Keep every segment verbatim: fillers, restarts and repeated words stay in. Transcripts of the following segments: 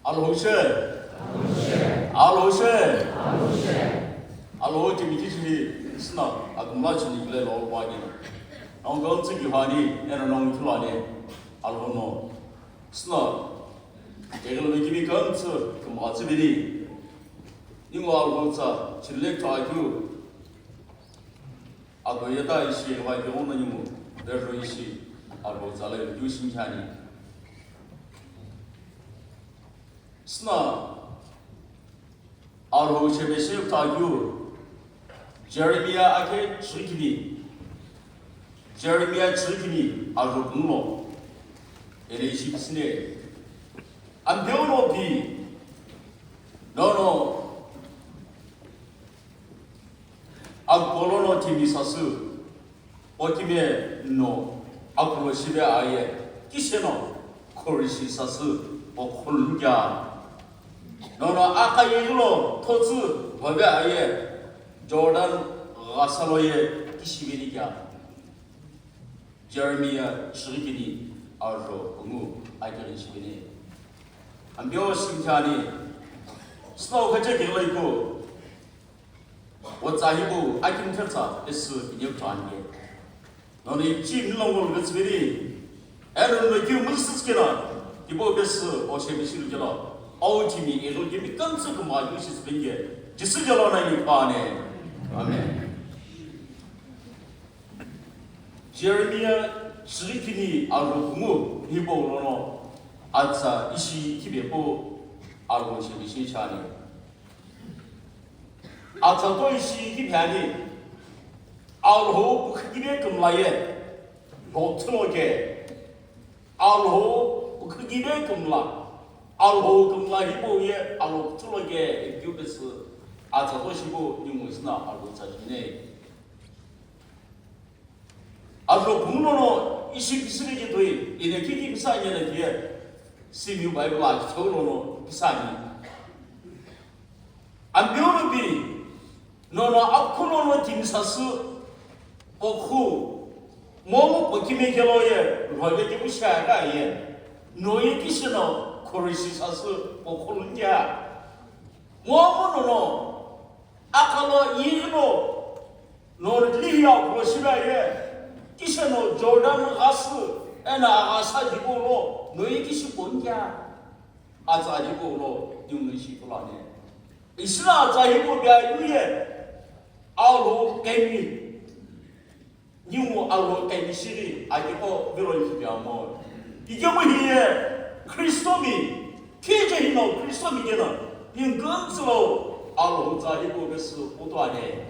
Alhou she. Alhou she. Alhou timi kishi hi sina akumla chini kile lo pa kina. Nongo ntsi ki hani, ena nongo thulani. Alhou no. Sina. Egelo kimi kamtsu, kumhatsi bini. Ningo alhou tsa, chile ta kyu. Ado yeta ishi ghai ghi ono nyimu, verho ishi, ado tsala yu kyu shinchani. Sina, ado shebe shi ta kyu, Jeremiah ake chikini, Jeremiah chikini, ado kuno, ere ishi kisine. Ambio no pi, no no, Akpolo no timi sasü, okime no, akulo shibe aye, kisheno, khorishi sasü, okhulunja. Nono akayegilo, thotsu, vabe aye, Jordan ghasalo ye, kishibe nikya. Jeremiah shirikini, arro, ungu, akiri shibene. Ambio shimchani, snow kache kilo iko, Wotsa hibo akim thetsa esu inye phange. Noni chi nilongo lgetsberi. Aaron no kiu Moses kena. Kibo besu o shebi shilu kela. Au timi ero kimi kansu kuma yu shi sbenge. Jisu jalo na ni pane. Amen. Jeremiah shirikini arukumu hibo lono atsa ishi kibe po aru shebi shi chani. Atsa to ishi ki phani, Alhou pukhikibe kümla ye, lhokthilo ke. Alhou pukhikibe kümla, Alhou kümla hibo ye, alhokthilo ke, ekyu besu, atsa to shibo, nimu isna, Alhou tsa jine. Ajo kumulono ishi pisiri ke toi, ine kiki pisa nyele ke, simi Bible a kithou lono pisa ni. Ambiolo bi, nono akhulono timi sasu, okhu, momu pokime kelo ye, rhode ke pusha ka ye, no ye kishino, khorishi sasu, okhulunja. Momu nono, akalo yino, Nori lihi ya kulo shibe aye, kisheno Jordan ghasü, ena aghasa jibo lo, noi kishi ponja. Atsa jibo lo, nimu ishi kulane. Isra atsa jibo bia yuye, alo kemi. Nimu alo kemi shiri, ajibo viro ishi bia mo. Ikemu hiye, Kristo mi, kije hino Kristo mi kena, ningun zlo, alo atsa jibo besu, utwane.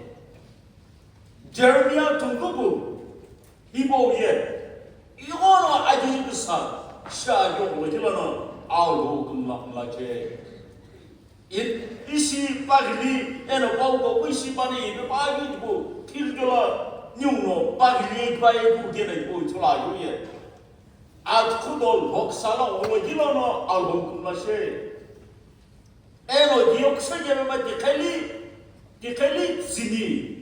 Jeremiah tungkupu, hipau ye, ighono ajijukusa, shi ajo kulo jilano, Alhou kümla mla che. I, ishi paghili, eno pauko, ishi pani, ipe paghi jibo, thil kela, niuno, paghili, paye, ku kena jibo, chola ajo ye. Atkhudo, lhoksala, kulo jilano, Alhou kümla che. Eno diyo kusanyebe ma dikheli, dikheli tsini.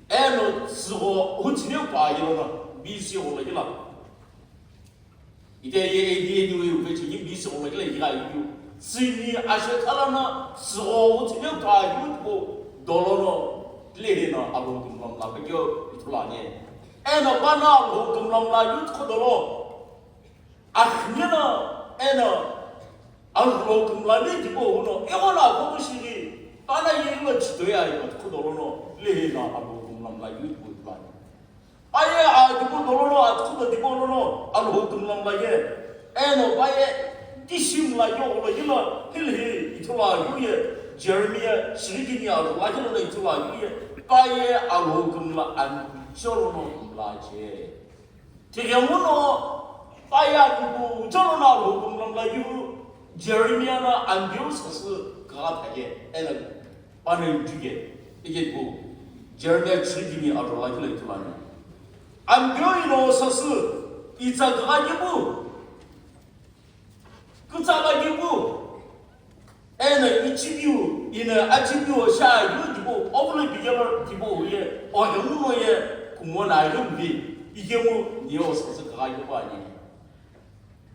Eno tsugo hutsine pa yona, B C o la yila. Ite ye A D anyway, upe chini B C o la yila, yila yu. Tsini ashe kala na tsugo hutsine pa yu po dolono, lehe na alo kumlam la pe kyo itula ne. Eno bana alo kumlam la yu tko dolo. Akhmina eno Alhou kümla ni tipo uno, ego na koto shiri, pana ye ilo chito ya iko kudo lono, lehe na Alhou kümla mla yu tipo ipani. Aye a tipo dolono, a tipo dolono, Alhou kümla mla ye. Eno paye, kishi mla yo olo yila, hilhi, itola yu ye, Jeremiah, shirikini Alhou la yila itola yu ye, paye Alhou kümla an, sholono kümla che. Tighenguno, paya kuku, ucholo na Alhou kümla mla yu, Jeremiah na Ambiu sasü kagha thage, ena, pana yu juge, ike ku, Jeremiah chidini Alhou la kila itulani. Ambiu ino sasü, itsa kagha kipu, kutsa kagha kipu, Eno ichibiu, ino achibiu sha yu tipo, ovule bigelo tipo ye, o emuno ye, kumona yu mbi, ikemu niyo sasa kagha yu ba ni.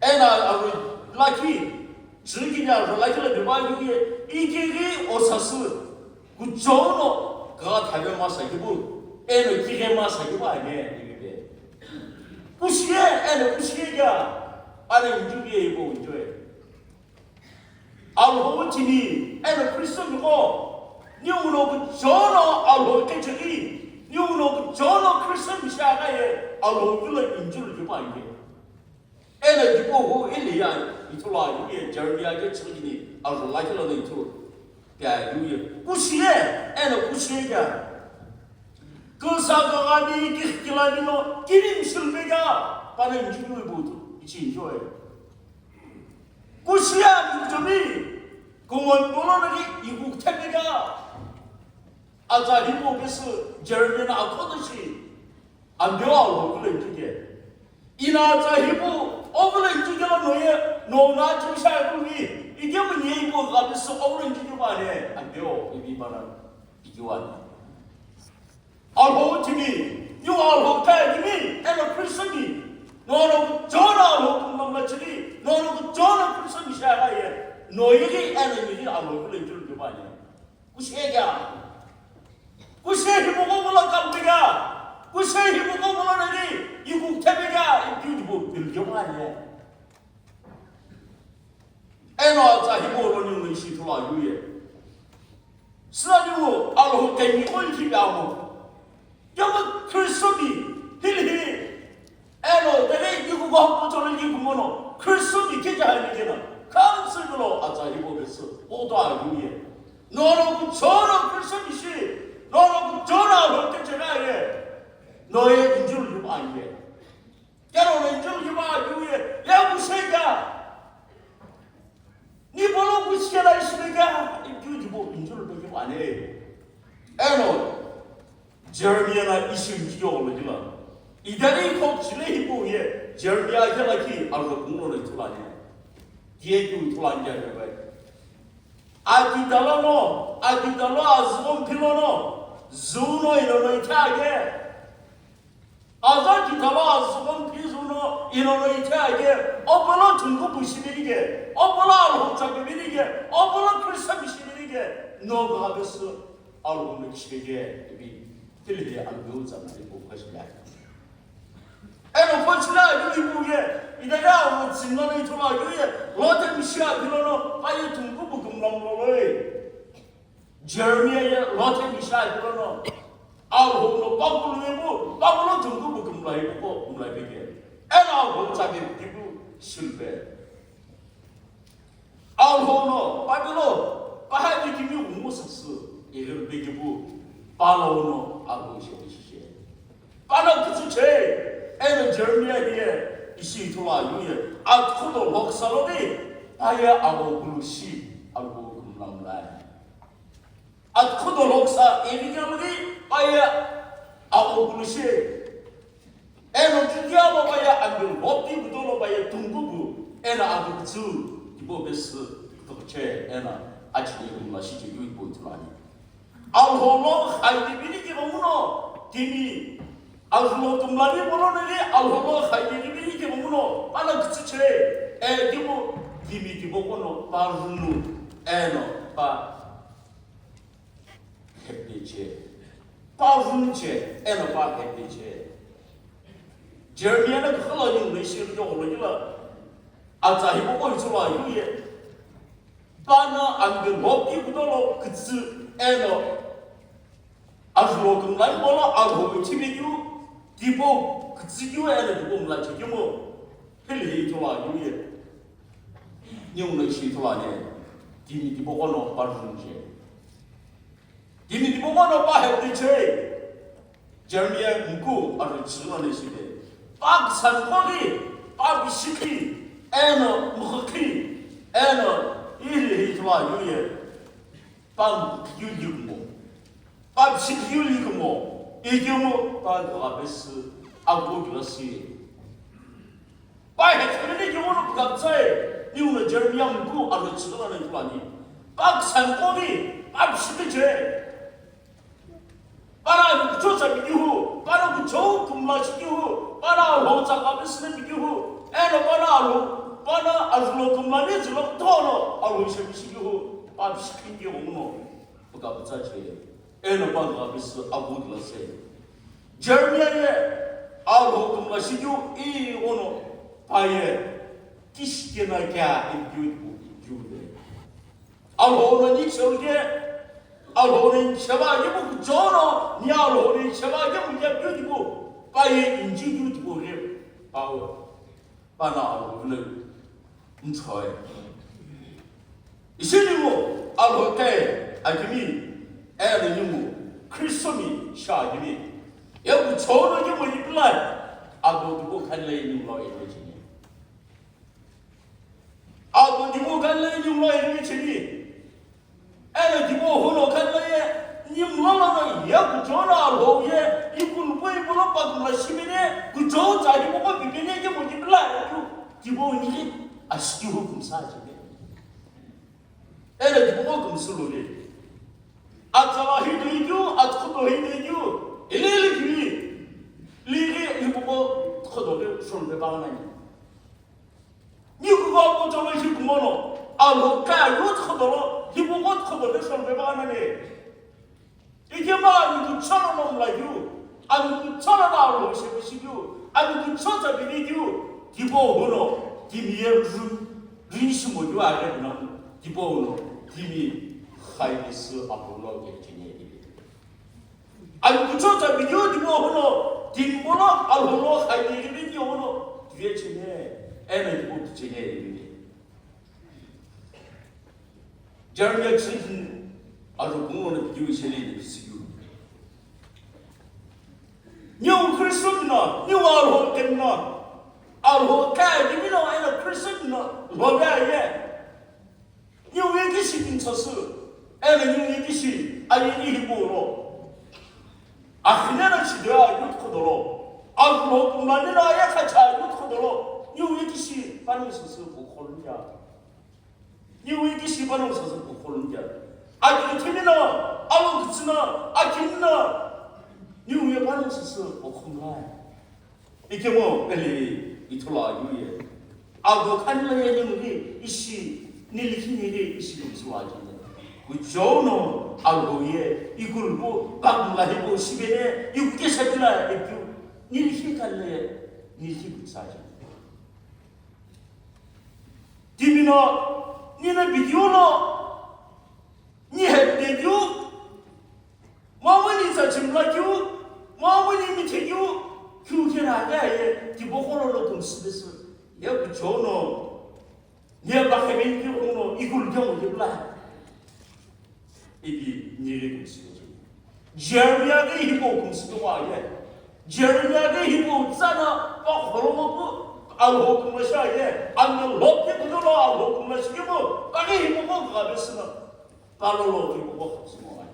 Eno aru laki, Chüghikini arho lakhi lo pipeghi ye, ikeghi osasü, kuchou no kagha thave masa kipu, eno kighe masa kipu ane, ipi pe. Kushie, eno kushie kea, ane enjoy ye ipo enjoy. Alhou timi, eno Christian migho, niu no kuchou no Alhou kecheghi, niu no kuchou no Christian misha kaye, Alhou kilo enjoy kipu ane. Eno tipau hu ili ya, ithulu ayu ye Jeremiah ke chikini, arho lakhi lono ithulu. Kea yu ye, kushie, eno kushie kea. Kusa kagami ki kilami no, kini mshilpe kea, pana enjoy butu, ichi enjoy. Kushie, kuchami, kumon bolo nagi iku tepe kea. Atsa hipau pesü Jeremiah no akhoto shi, ambeo Alhou kilo enjoy ke. Ina atsa hipau, o kilo enjoy kelo noye, no na chu sha kumi, ikemu ni ipo gha pesü o kilo enjoy ke bale, ambeo, ipi pana, ikiwani. Alhou timi, niu Alhou kea timi, eno Christian mi, nono kuchou no Alhou kumamla chili, nono kuchou no Christian misha kaye, noye ghi, eno ni ghi Alhou kilo enjoy ke bale. Kushie kea. Kushie hipau ko bolo kampe kea. Kushie hipau ko bolo nani, iku tepe kea, ipi tipau pil ke bale. Eno atsa hipau lo niu no ishi ithulu ayu ye. Sina niu Alhou kemi ko ishi kea mo. Kemu Christian mi, hili hi. Eno, tene iku ko hapo cholo iku mono, Christian mi ke jahani kena, council lo atsa hipau pesü, oto ayu ye. Nono kuchou no Christian mishi, nono kuchou no Alhou kecheghi ye. Noye enjoy kipu ane. Kero no enjoy kipu ayu ye, ye kushie kea. Ni bolo kushie la ishi le kea, ipi tipau enjoy kipu ane. Eno, Jeremiah na ishi mchiyo lo jila. Idari ko chile hipau ye, Jeremiah ke lakhi, arho kumlo no ithulu ane. Ye ku ithulu ane ya bai. Akitalo no, akitalo azügho mphilo no, züu no ino no ithaghi. Aza kitalo azügho mphi züu no ino no ithaghi, opolo thumku bu shibirighi, opolo Alhou tsa bibirighi, opolo Christian bishibirighi, no gha pesü Alhou no kishibirighi, ipi, tili de Alhou tsa bibirighi bu kashibirighi. Eno pochila yu ipu ye, idari Alhou tsimla no ithulu ayu ye, Lothe mishi aphilo no, pa ye thumku bu kumla mlo lo ye. Jeremiah ye Lothe misha ipilo no, Alhou no pa kulu ipu, pa kulu thumku bu kumla ipu ko kumla ipi ke. Eno Alhou tsa ke ipu shilpe. Alhou no, pa pilo, pa ha ipi kimi umo sasü, ighil pe kipu, pa lo no, Alhou she ishi she. Pano kütsü che, eno Jeremiah ye, ishi ithulu ayu ye, atkhu do loksa lo di, pa ye Alhou kulu shi, Alhou kumla mla. Atkhu do loksa, eri kya lo di, pa ye Alhou kulu shi. Eno Judea lo pa ye, ambil hop di kudo lo pa ye, thumku bu, eno atkhu kütsü, tipau pesü, kudo che, eno, achi ye kumla shi che, yu ipu ithulu ani. Alhou lo khaide bini ki ghenguno, timi, Alhou lo kumlani bolo nani, Alhou lo khaide bini ki ghenguno, pala kütsü che, e, timo, timi tipau kono, pa runu, eno, pa hepde che, pa runu che, eno, pa hepde che. Jeremiah na khala ni ngi shi ri ko lo yila, atsa hipau ko ithulu ayu ye. Pano ambil hop di kudo lo kütsü eno. Alhou kumlai bolo Alhou ithi pe keu, tipau kütsü keu eno tipau mla che kemu. Hili hi ithulu ayu ye. Niu no ishi ithulu ani. Timi tipau kono pa runu che. Timi tipau kono pa hepde che. Jeremiah muku arho chilo ne shibe. Pa kusan koghi, pa bishikhi, eno mukhokhi, eno ili hi ithulu ayu ye. Pa mukhokhi yu likumo. Pa bishikhi yu likumo. Ikemu pa gha pesü agu glasi. Pa hethemene keu no pukaptsai, niu no Jeremiah muku arho chilo no ithulu ani. Pa kusan koghi, pa bishikhi che. Pano kuchou tsa pikihu, pano kuchou kumla shikihu, pano Alhou tsa kapisini pikihu, eno pano Alhou Pana azulo kumlani zulo tono alu shepi shikihu pa bishikindi omuno. Paka putsa che. Eno pa ga bisu abu glase. Jeremiah ye alu kumla shikihu i ono pa ye. Kishikena kya in beautiful in beauty. Alhou no ni cheu ke, Alhou no ni cheva ye bu kuchono, ni Alhou no ni cheva ye bu ye beautiful, pa ye inji beautiful ye, pa wo, pa na Alhou le, nchoe. Ishi ni mo, Alhou ke, akimi, e le ni mo, Kristo mi, sha akimi. Ye kuchono ye mo ni pulai, Alhou tu ko khan le ni mo ye ni chini. Abo dibo khan le ni mo iri chini. Eno dibo huno khan le ye, ni mo lo no ye kuchona lo ye, ikun po ipo lo pa kuma shimene, kucho cha dibo ko bibene ye mo dibla ye tu, dibo ni ashki hukum sa chini. Eno dibo ko kum sulu le. Atsa hi do idu, atsa do hi do idu, ile ile kiri. Liri dibo ko khodo le shon be ba na ni. Ni kuva kucholo hi kumono, alo ka yu thodolo, hi kuva thodolo shon be ba na le. Ike ma ani kucholo no mla yu, ani kucholo na alo she be shi yu, ani kuchota bi ni yu, dibo huno, dimi ye ru, ri shi mo yu a re na, dibo huno, dimi khai ni su apo no ke chine dibi. Ani kuchota video dibo huno, timbolo, alholo, khayi video huno, tiye chine, ene dibo chine dibi. Jeremiah children, aru kumo na video chine dibi siyu. New Christian na, new alho kenna, alho ka dibi na, ene Christian na, lo ya ye. Niu ye kishi kintsasü, eno niu ye kishi ayeni hipau lo. Akhine na chideo ayut khodolo. Agulho kumlani na ayakhacha ayut khodolo. Niu ye kishi panu sasü kukholunya. Niu ye kishi panu sasü kukholunya. Akithimi na, alo kitsina, akhini na. Niu ye panu sasü kukhomlai. Ikemu pele ithulu ayu ye. Ado khanila ye nunguni ishi, nilikhi nile ishi lumsu ayu ye. Kuchou no alo ye, ikulbu, pagula hibo shibene, ikukesha bila ekyu, nilikhi khanila ye, nilikhi kutsa ayu. Timino, nina video lo, ni hepte kyu, Mamuni tsa chimla kyu, mamuni mithe kyu, kyu kena aya ye, tibo kholo lo tum sibesü. Ye kuchou no, ye ba khemen kyu no, ikul kyo mo kibla. Ibi nire kum sibesü. Jeremiah ke hibo kum sibesü wa ye. Jeremiah ke hibo tsana, pa kholo mo ku, alho kum sha ye. An lo ke kuno lo alho kum shi mo, pa ke hibo ko ga besü na. Palolo ki ko ko simo ai.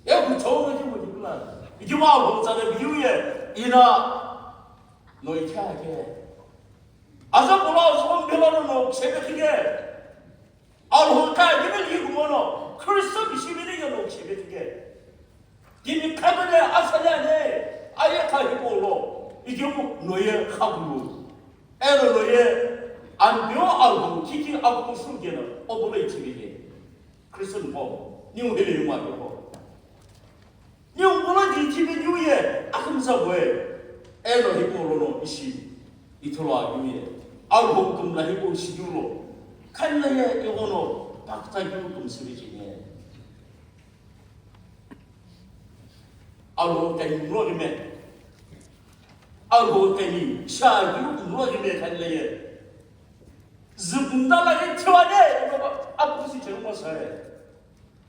E ku chou ki mo ki la. Ki ma ko tsa de biu ye. Ina no ikha ke. Aza ko la so bela no no chebe ki ke. Al ho ka ki me ki mo no. Kristo bi shi bi ni no chebe ki ke. Ki mi ka de asa ya ne. Aye ka ki ko lo. Ki mo no ye kha bu. E no no ye. An bio al ho ki ki a ko su ke no. O bo le chebe ke. Christian Paul, niu hile yuma yoko. Niu kola di tibe niu ye, akhim sa boe. Eno hipau lono ishi, ithulu ayu ye. Alho kumla hipau shidiu lo. Khanla ye igono, pakta yu kum siri chine. Alho kani mlo rime. Alho kani sha yu mlo rime khanla ye. Zübunda la ke thiwa de, apu si chenu ma sai.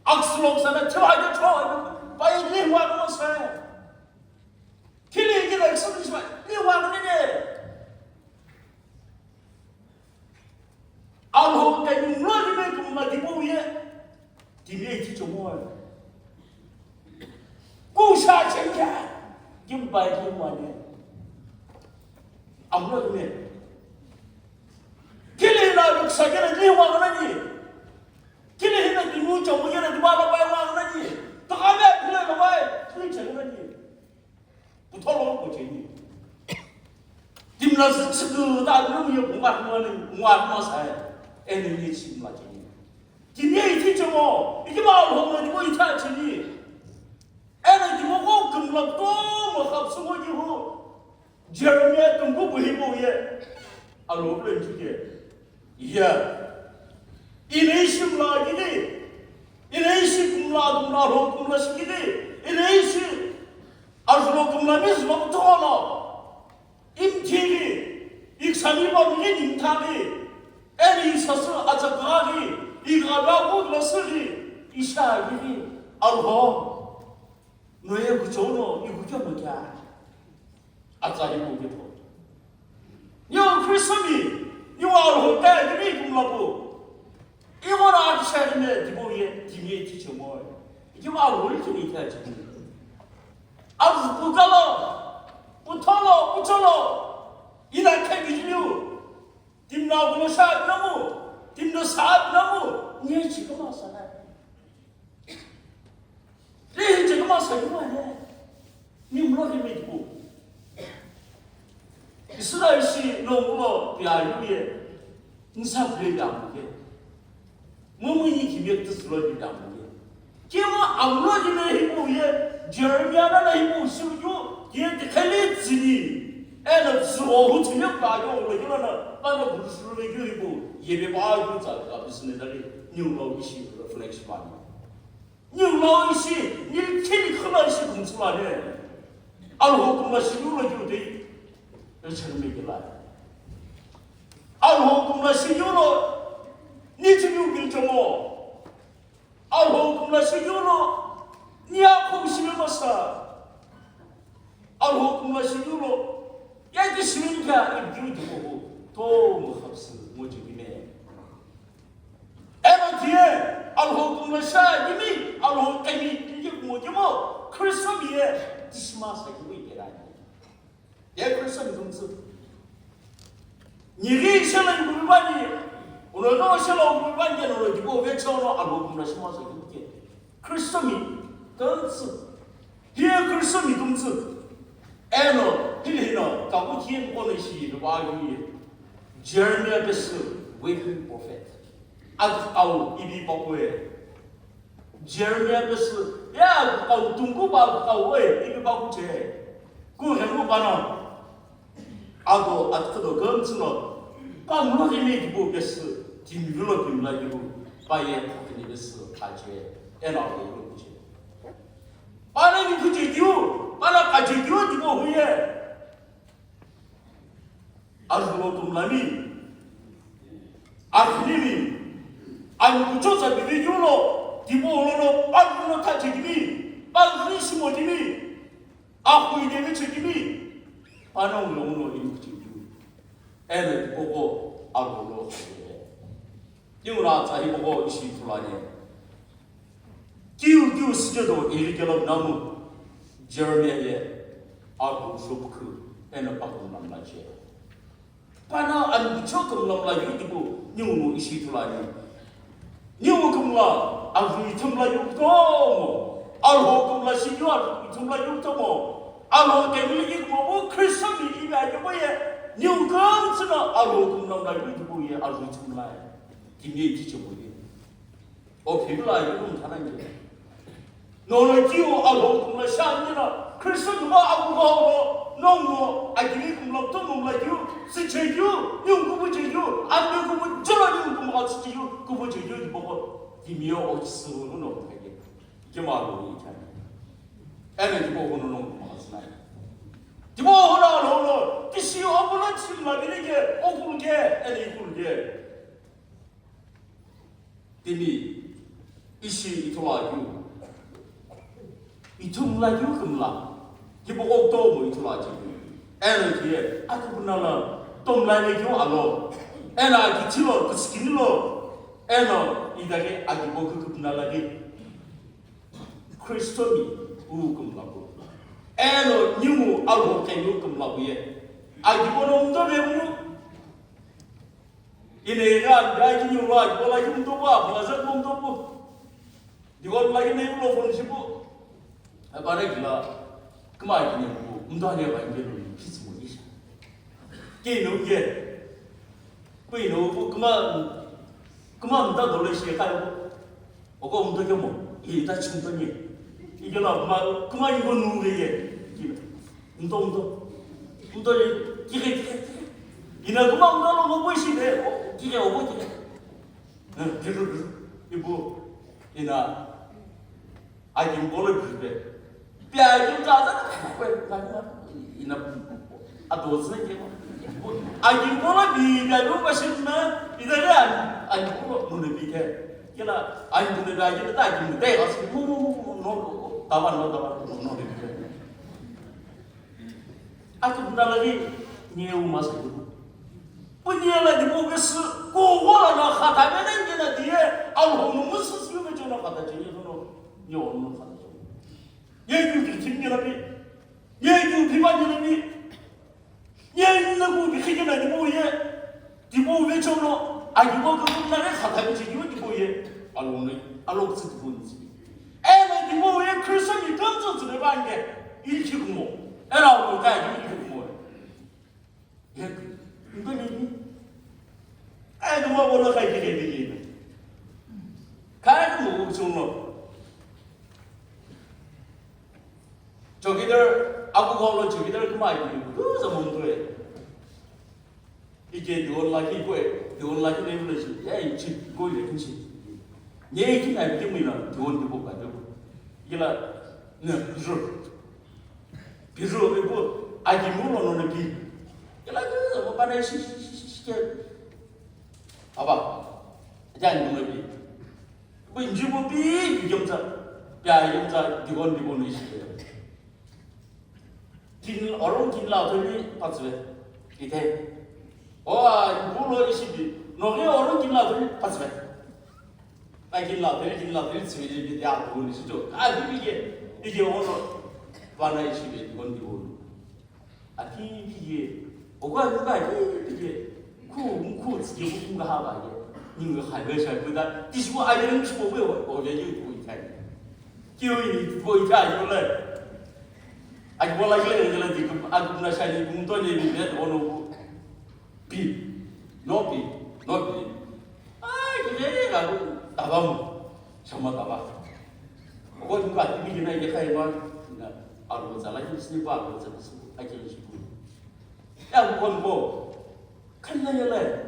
Aksulok sana thiwa de cho, pa ye ni wa ma sai. Kili kila kisa ni sai, ni wa ni de. Alho ke ni lo ni me kuma di bo ye. Di me ti cho mo. Ku sha chen ya. Kim bai ki ma ne. Amlo ni me. Kili na luk sa ke ni wa ni. Kili hina di mu cho mu yena di bala bai wa na ni. Ta ka me kule lo bai, tu che na ni. Pu tho lo ko che ni. Di Züchiküta nongu ye kungakuma ni, kungakuma saye. Eno ye chimla cheni. Timi ye ithi chemo, ikima Alhou no timo itha cheni. Eno timo ko kümla kutomo khapsü ngo kihu. Jeremiah tungku buhi bo ye. Alhou lo ithi ke. Iya. Ine ishi mla gidi. Ine ishi kumla, kumla Alhou kumla shigidi. Ine ishi. Alhou kumla mizma kutomo. Imthili, iksami ba mini nimthali, eni isasü atsakaghi, ighabe agu glasüghi, ishaghi, Alhou, noye kuchou no, iguke mokia. Atsa igu ketho. Niu Kristomi, niu Alhou ta gimi kumlapu. Iwara akisha ime, dibo ye, dimi ye, tiche mo. Ikiwa Alhou ikini ita chikini. Azu kukalo, kutholo, kucholo, ina khe bijliu, timna kulo sha namu, timna sa namu, nye chikama sana. Re chikama sa yuwa ne, ni mlo ke me dibo. Isura ishi no mlo pia yuye, nsa pia ya muke. Mumuni kimiye tüsülo di damu ye. Kima amlo di me hipu ye, Jeremiah na na hipu shiu yu, ye di khali tsini. Ena tsuo hu tsini pa yo lo yo na, pa na bu sulu le yu hipu, ye be ba yu tsa ka bisne dali, niu lo ishi reflection ba ni. Niu lo ishi, ni khili khala ishi kum tsula ne. Alhou kumla shi yu lo yu de, e chen me gila. Alhou kumla shi yu lo, ni chini yu bil chomo. Alhou kumla shi yu lo, ni akho shi me masa. Alhou kumla shi yu lo, ya ki shi me kya e yu yu ko, to mo khapsi, mo ji me. Eno tiye, Alhou kumla sha gimi, Alhou kemi, tiye kumo gimo, Kristo miye, tishima sa gimi gerani. Ye Kristo mi kumtsu. Niri shela gumi bani, uno no shela gumi bani, no dibo ve chono, Alhou kumla shima sa gimi ke. Kristo mi kumtsu. Hiye Kristo mi kumtsu. Eno, hili hino, kabu kiye kono ishi, no ba gimi. Jeremiah pesu, weeping prophet. Agh, au, ibi bakue. Jeremiah pesu, ya, au tungku ba, au, we, ibi baku che. Ku hemu bano. Ado, atkudo, gam tsuno. Pa mulo gimi dibo pesu, timi vilo pimla dibo. Pa ye, kini pesu, kache. Eno, au, ibi kuche. Pa na ni kuche diu, pa na kache diu, dibo huye. Azulo tumlami, akhilimi, ani kuchosa bibi yulo, tibo ulolo, panguno tachikimi, panguno shimotimi, akhui demi chikimi, panonguno inu kuchikimi. Ene boko azulo khayele. Niu na tsa hipaqo ishi ithulu ani. Kiu kiu sücedo iri kelo namu Jeremiah ye ahu shopukhu eno pakum lamlache. Pana anu kicho kum lamla yu tibu niu nu ishi ithulu ani. Niu kumla ahu ithumla yu kutomo. Alhou kumla shi yu ahu ithumla yu kutomo. Alhou kemili ki kumo bu Kristo mi ibe ayobo ye. Niu kumtsuna Alhou kumlamla yu tibu ye ahu ithumla ye. Timi ye tichemo ye. O phimla ye kumthana ye. Nono kiu Alhou kumla shani na, Kristo numa abuga lo, nongo, agiri kumla to mumla kiu, si che kiu, niu kubu che kiu, ande kubu jolo niu kumla si che kiu, kubu che kiu, di boko, timi ye o chisu no no thage. Kima lo ni thage. Ene di boko no no kumla sinai. Di boko no lo lo, kisi o bula chimla bile ke, o kulu ke, ene kulu ke. Timi ishi ithulu akeu. Ithumla keu kümla. Hipaqo kutomo ithulu akeu. Eno kiye, aküpuna lo, tomla le keu alo. Eno akithilo, kusikini lo. Eno idake akipo küküpuna la ke. Kristo mi u kümla ko. Eno nimu alo kenu kümla ko ye. Akipo no mdo le mu. Ine igha, dai kini ula, bola kini topo, bola za kini topo. Di bola kini ulo phone shipo. Abare gila, kma kini ulo, mdo ane ba kini ulo, kisi mo isha. Ino ye. Pu ino pu kuma, kuma mta dolo shi kai pu. Oko mta kemo. Ita chumta ni. Ikela kuma, kuma ingo nu ye. Kina. Mto, mto. Mto ye. Kike, kike, kike. Ina kuma mta lo mo pu shi de. Kike, oko kike. Ibu ina agimbo lo bipe. Pi agimbo ta za kwe ina ado zine ke. Agimbo lo bi ga lu ba shi na ina ga agimbo lo nune bi ke. Kila agimbo lo bi agimbo ta agimbo te ga si mu mu mu mu no ta ba no ta ba no no bi ke. Ati bunda lagi nye uma sa dulu. Punya la di po ke se ko wala na khata be na nye na die. Al ho no musu si me jona khata je ye no. Nyo no khata je. Ye ju di tin nye la bi. Ye ju di ma nye la bi. Ye na ku bi khike na di po ye. Di po ve cho no, a di po ko na re kha ta bi chi di po ye. Alo ne, alo tsi di po ni. E na di po ye Kristo ni kan zo tsi be ba nge. Il chi ku mo. E ra mo ka di il chi ku mo. Ye, ndo ni ni. E no mo bo lo ka di ke di ni. Ka e mo ku cho no. Chowkidar, aku ko lo chowkidar kuma di. Ku za mo ndo e. Ike diwon lakhi kue, diwon lakhi level shi, ya ichi, ko ile kinchi. Nye iki na biti mwina, diwon dibo ka dibo. Ila, ne, bijo. Bijo, ibo, agi mulo no ne bi. Ila, ko bana shi, shi, shi, shi, shi, ke. Aba, aja ni no bi. Ibo inji bo bi, bi yomza. Ya yomza, diwon dibo no ishi. Kin, orong kin la tholi patsve. Ithe. O, a, bulo ishi bi. Noge orong kin la tholi patsve. A kin la tholi, kin la tholi tsve bi ya bulo ishi jo. A, bi bi ye. Bi ye ono. Bana ishi bi, bon bi ono. A, ki bi ye. Ogo a, ka ki bi ye. Ku, ku, tsike ku, ku, ha ba ye. Ni ngi ha be sha ku da. Ti shi wo a ye ni shi wo we, o ye ye ku kai. Kiu ini tipau ika ayu le. Ayu bola kile ngela di kum aku na shani kum to ni ni le ono ku. Pi. No pi. No pi. Ai kile ka ku taba mu. Sama taba. Ko ni ka tibi kina ike kai ma. Na aru zala ki sini ba aru zala sini. Ai kile shi. Ya ku kon ko. Khanayala.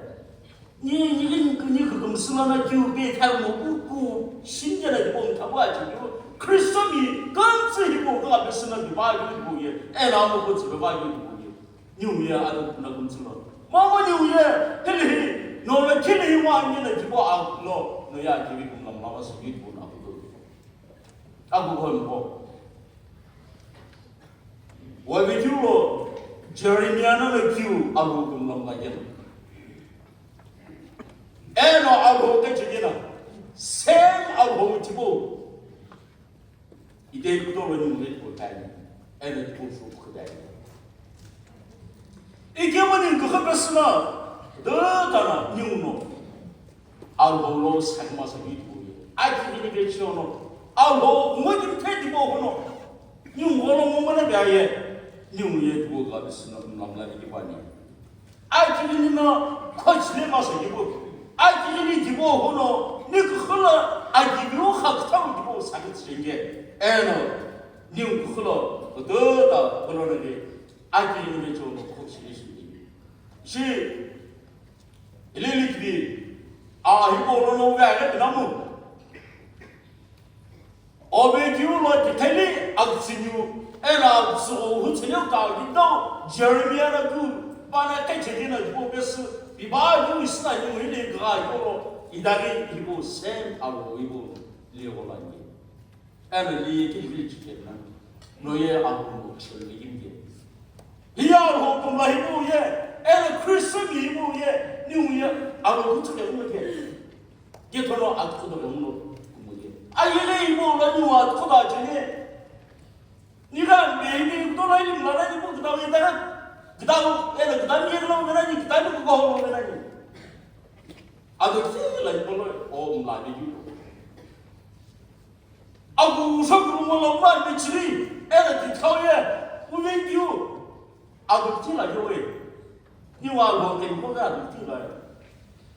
Ni, ni, ni, ni, ni, kumsumana kiu pe tha mo ku, ku, shinjala di bong tha wa ji yo. Kristo mi, kamtsu hi mo ka be suna di ba yo di bo ye. E la mo ko tsu ba yo di bo ye. Ni u ya a do na kumsuma. Mama ni u ya, hili hi, no la kili hi wa ni na di bo a lo. No ya ki bi kum lam la ma su di bo na ku do. A ku ko mo. Wavikiulo Jeremiah na kiu alu kumlam lagena. Eno alu kachigena. Same alu tibo. Ite kutolo ni mwe ko tani. Eno tibo so ko tani. Ikemani ko khapesna. Da tana ni uno. Alhou lo sakima sa ni tibo ye. Aki ni ke chiono. Alhou mo ki the tibo hono. Ni ngolo mo mana ba ye. Ni mu ye tibo ka bisna namla ni ba ni. Aki ni na coach le ma sa tibo. Aki ni tibo hono. Ni khula aki ni kha kta tibo sa ke chenge. Eno. Ni khula. Ko ta ko lo ne. Aki ni me chiono coach le shi. Shi Ililikivi, a hipau lono uve aghi pinamu. Ovekiu lo titheli agutsüniu, eno agutsügho hutsüniu kaghi tau, Jeremiah na ku, pana kechekina hipau pesü, piba yu isina nimu hili gha hipau lo, idaghi hipau same alo hipau liye gholani. Eno li ye kili village kena. No ye alo mo chelo ye yimye. Hi alo kumla hi mo ye. Eno Christian hi mo ye. Ni mo ye. Alo kutu ke mo ye. Ye tono at kutu ke mo mo ye. Ayi le hi mo la ni wa kutu a je ye. Ni ga me ni to la ni la ni mo kutu ye ta. Kutu eno kutu ye lo me ni kutu ko ko me ni. Ado ki la ni mo lo o mla ni. Agu usho kurumo lo ma bichiri, ena tithau ye, uve kiu. Agu tila yo we. Ningu Alhou kemiqo ghi ado kuthu lo.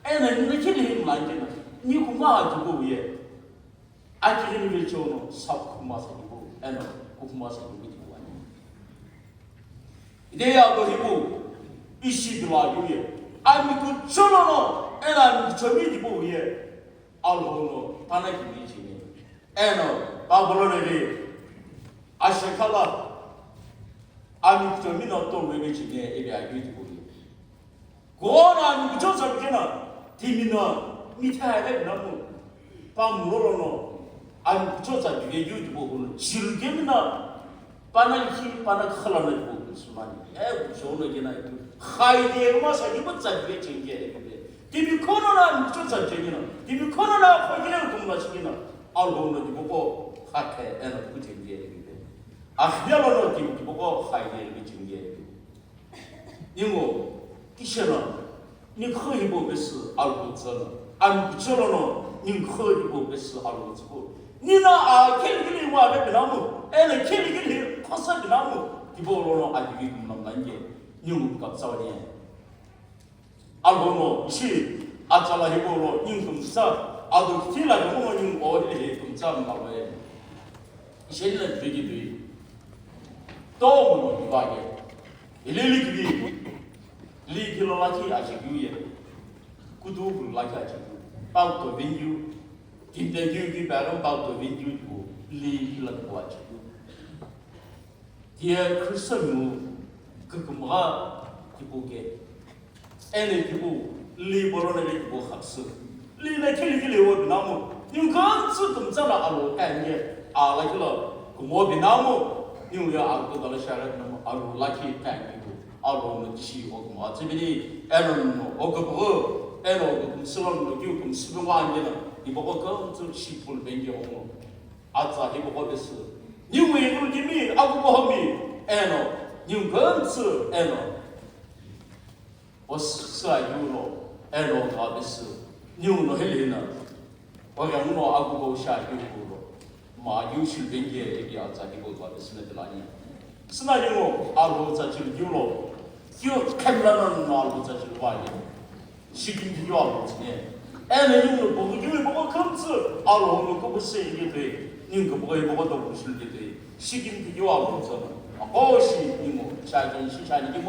Eno nino khilhi mlani keno, ni kuma atubo ye. Akighini vechewo no, sab kuma sa kibo, eno kukuma sa kibo kibo ani. Ide ya bo hibo, ishi bilo ayu ye. Ami kucholo no, eno ami kuchomi kibo ye. Alhou no, pana kibi chini. Eno, Babylon le, ashekala, ami kuchomi no to rebe chini, ebe ayu kibo ye. Kughou no ami kuchou tsa pikena, timi no mitha ebe namu, pa mulolo no, ami kuchou tsa pike yu tibo kuno, chirukemi na, pana likhi, pana khala na tibo kuno sumani, e kuchou no kena itu, khaide ma sa kibo tsa pike chenge ebe. Timi kono na ami kuchou tsa pikena, timi kono na khogile kumla chikena, Alhou no tibo ko khakhe, eno kuchenge ebe. Akhiyalo no timi tibo ko khaide ebe chenge ebe. Ningu, kisheno, ni kho hibo besi Alhou tsano, ami kucholo no, ni kho hibo besi Alhou tsiko. Nina a kheli kheli wa be binamu, ene kheli kheli khosa binamu, hibo lo no a divi kumlam nange, ningu kapsa wani. Alhou no, shi, atsala hibo lo, ningu kumsa, ado kiti la ningu no ningu o hili kumsa mlawe. Isheni la dvigi dvigi. Tomo no dvagi. Ilili kibi. Li kilo lakhi achikiu ye. Kudu kulu lakhi achikiu. Pau to vingyu. Tinte kyu ki paro pau to vingyu dvu. Li kilo dvu achikiu. Tiye Kristo nu kükümgha kipu ke. Ene kipu li bolo na le kipu khapsu. Li na kili kili wo binamu. Ningu kümtsü kümtsa na alo kanye. Ala kilo kumo binamu. Ningu ya alo kala shara binamu. Alo laki kanye kipu. Alo no tishi wo kumo. Tsibini eno no o kupu. Eno o kupu silo no kiu kumo sibi wa anye na. Ibo ko kümtsü shi pul bengi omo. Atsa hibo ko besu. Ningu yegulu kimi, agu bohomi, eno, ningu kümtsü, eno. O s-, sa yu no, eno, ga besu. Ningu no hili hina. O yangu no agu bo sha yu kulo. Ma yu shil bengi e, egi atsa hibo ga besu ne tilani. Sina ningu, agu tsa chil yu lo. Yu kemla no, no agu tsa chil wa ye. Shikim kiyo alo tsine. Ene ningu bogo kiyo bogo kümtsü alo no kubo se yete. Ningu bogo bogo do kushul yete. Shikim kiyo alo tsana. Ako shi ningu chagin shi chani